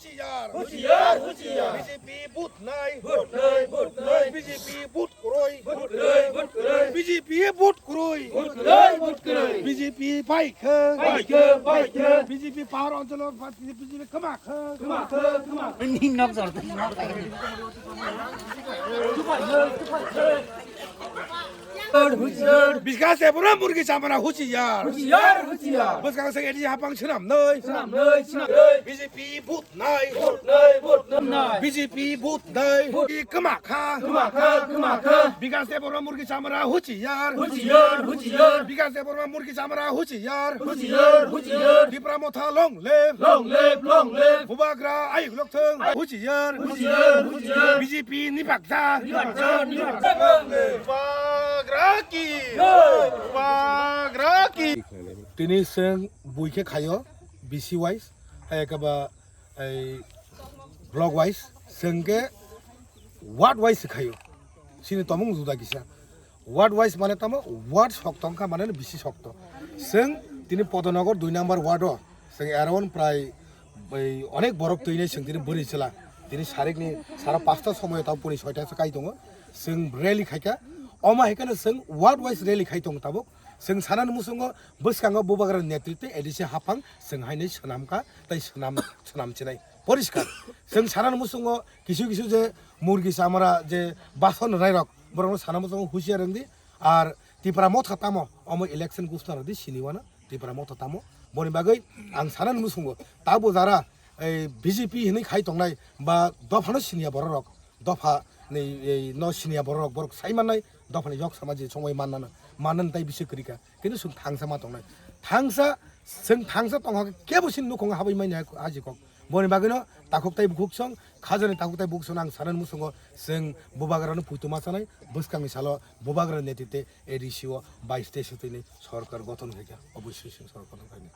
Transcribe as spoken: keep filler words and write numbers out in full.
Huchiyar, huchiyar, huchiyar. B J P vote nai. Vote nai, vote nai. B J P vote kwrwi. Vote kwrwi, vote kwrwi. B J P vote kwrwi. Vote kwrwi, vote kwrwi. B J P bai khe. Bai khe, bai khe. B J P power oncholo, B J P kwma khe. Kwma khe, kwma khe. Ni nok jor. Huchiyar, huchiyar. Bwskang se bwrwi murgi chamra huchiyar. Huchiyar, huchiyar. Bwskang se A D C haphang swnamnai. Swnamnai, swnamnai. B J P vote nai. Vote nai, vote nai. B J P vote nai. Vote. Kwma kha. Kwma kha, kwma kha. Bwskang se bwrwi murgi chamra huchiyar. Huchiyar, huchiyar. Bwskang se bwrwi murgi chamra huchiyar. Huchiyar, huchiyar. Tipra Motha long live. Long live, long live. Bubagra ayuk lok thung. Huchiyar. Huchiyar, huchiyar. B J P ni baksa. Ni baksa, ni baksa. Bubagra ki. Bubagra ki. Tini chwng bui khe khaio B C wise, hai khe ba ei block wise, chwng khe ward wise se khaio. Chini tomung juda kisa. Ward wise mane tamo ward sokto wngkha mane bisi sokto. Chwng tini Podonogor dui number ward o chwng around prai bai onek borok twinai chwng tini bwrwi chwla. Tini sarikni sara pasta somoyo tamo puni soita se kai tongo. Chwng rally khaikha. Omo hai kheno chwng ward wise rally khai tongo tabuk. Chwng sanani muchungo bwskango Bubagra netritwe A D C haphang chwng haino swnamkha tei swnam, swnam chinai. Poriskar. Chwng sanani muchungo kisu kisu je murgi chamra je bason rairok borokno sana muchungo husiar wngdi. Ar Tipra Motha tamo omo election gusna rwdi sini wana Tipra Motha tamo. Boni bagwi ang sanani muchungo tabo jara ei B J P hinwi khai tongnai ba dophano siniya bororok dopha ni ei no siniya bororok borok sai mannai dophani yok sama je songwi mannana mannani tai bisi kwrwi kha. Kintu chwng thangsa ma tongnai. Thangsa, chwng thangsa tongkha khe kebo chini nukhungo habwi manya haji kok. Boni bagwino takhuk tai bukhuk song, khajani takhuk tai bukhuk song ang sanani muchungo chwng Bubagrano puitu ma chanai, bwskangni salo Bubagra netritwe A D C o bais te swtwini sorkar gothon khaikha, obviously chwng sorkar gothon khainai.